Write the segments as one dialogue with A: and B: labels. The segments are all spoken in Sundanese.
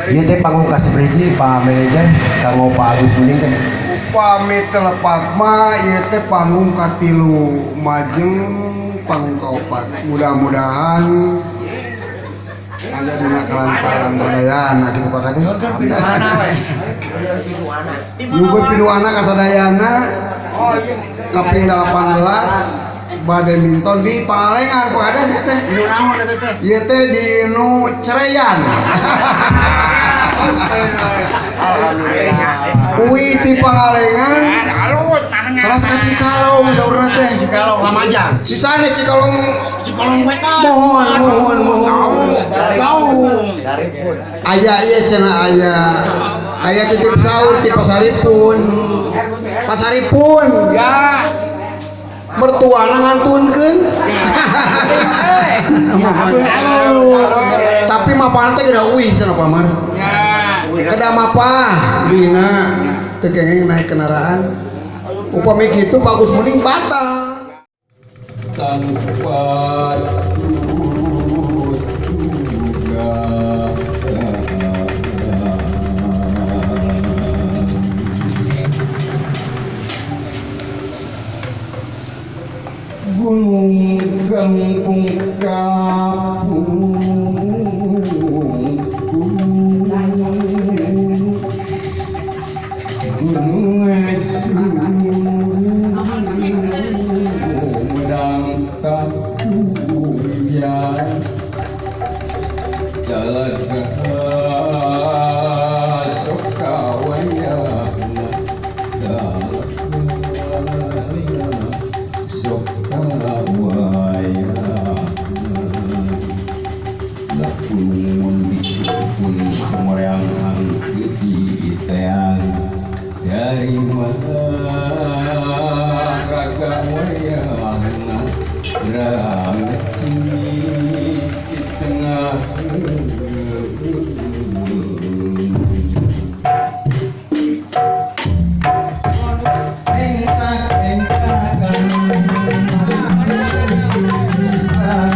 A: Ieu teh panggung kasabaraha, Pak Manajer, kanggo Pak Agus Munding teh?
B: Upami teu lepat mah ieu teh panggung katilu, majeng panggung kaopat. Mudah-mudahan aya dina kelancaran sadayana gitu, Pak Kades. Nyuhunkeun pidu'ana ka sadayana, kaping 18 bade minton di Pangalengan, Pak Kades, ieu teh.
C: Dinu naon eta teh?
B: Ieu teh di nu cereyan.
C: Alhamdulillah.
B: Uwi ti Pangalengan salah ka Cikalong saurna teh.
C: Cikalong Lamajang.
B: Sisane Cikalong.
C: Cikalong Wetan.
B: Mohon, mohon, mohon.
C: Jauh.
B: Aya ieu cenah, aya aya titip saur ti Pasaripun. Pasaripun.
C: Ya.
B: Mertuana ngantunkeun. Mohon. Tapi mapana teh geura uih cenah, Pamar.
C: Ya.
B: Kedah mapah duina teu kenging naik kendaraan. Upami kitu Pak Agus Munding batal.
D: Tanpa duga. Gunung kangkung kapung Gunung Sumedang kapujan Jalaga Sokawayana Jalaga Sokawayana. Lamun disebut semoreang angkeuti teang dari mana raga wayahna rangeci di tengah. Engkang-engkakan lucu pisan.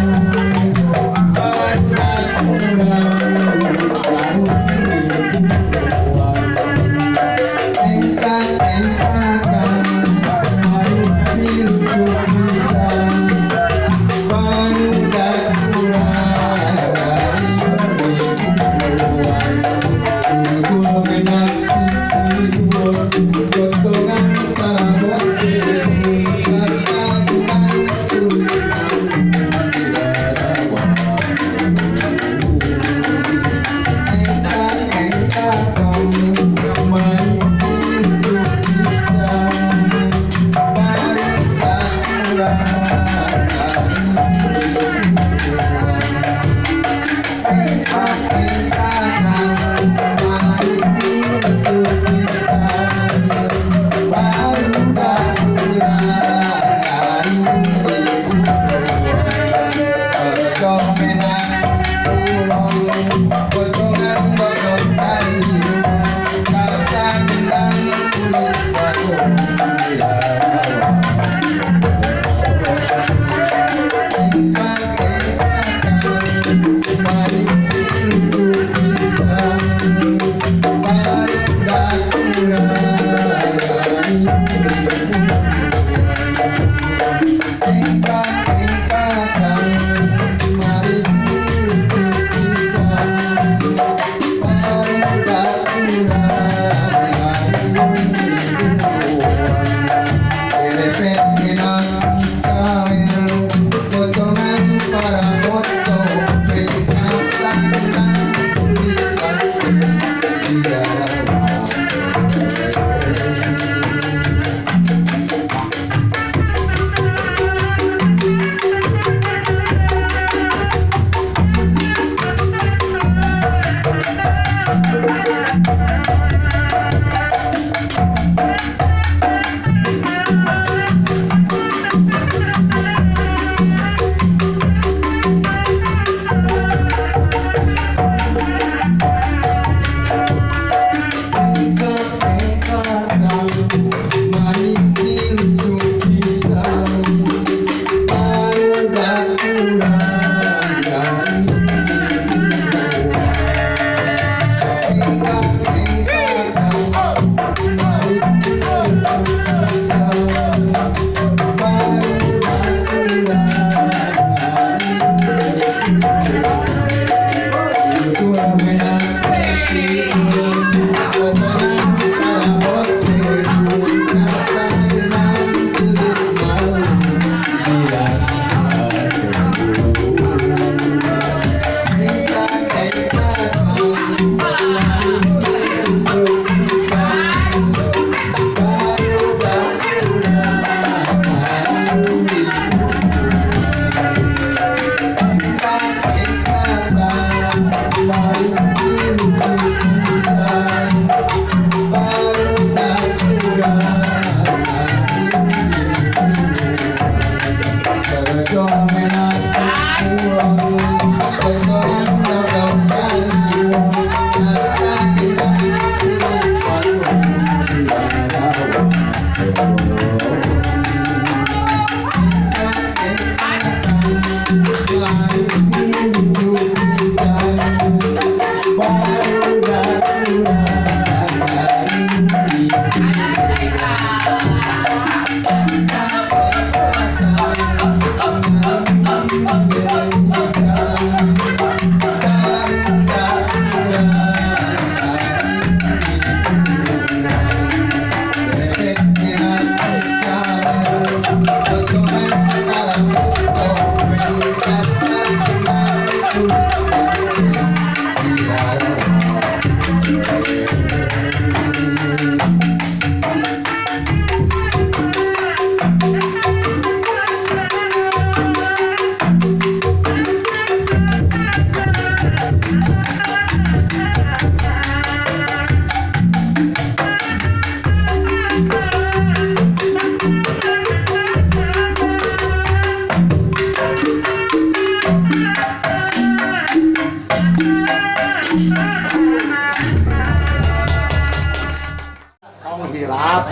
A: Tong hilap.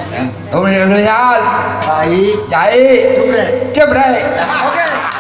B: Tong hilap.
A: Baik.
B: Jai.
A: Jembrek.
B: Jembrek. Oke.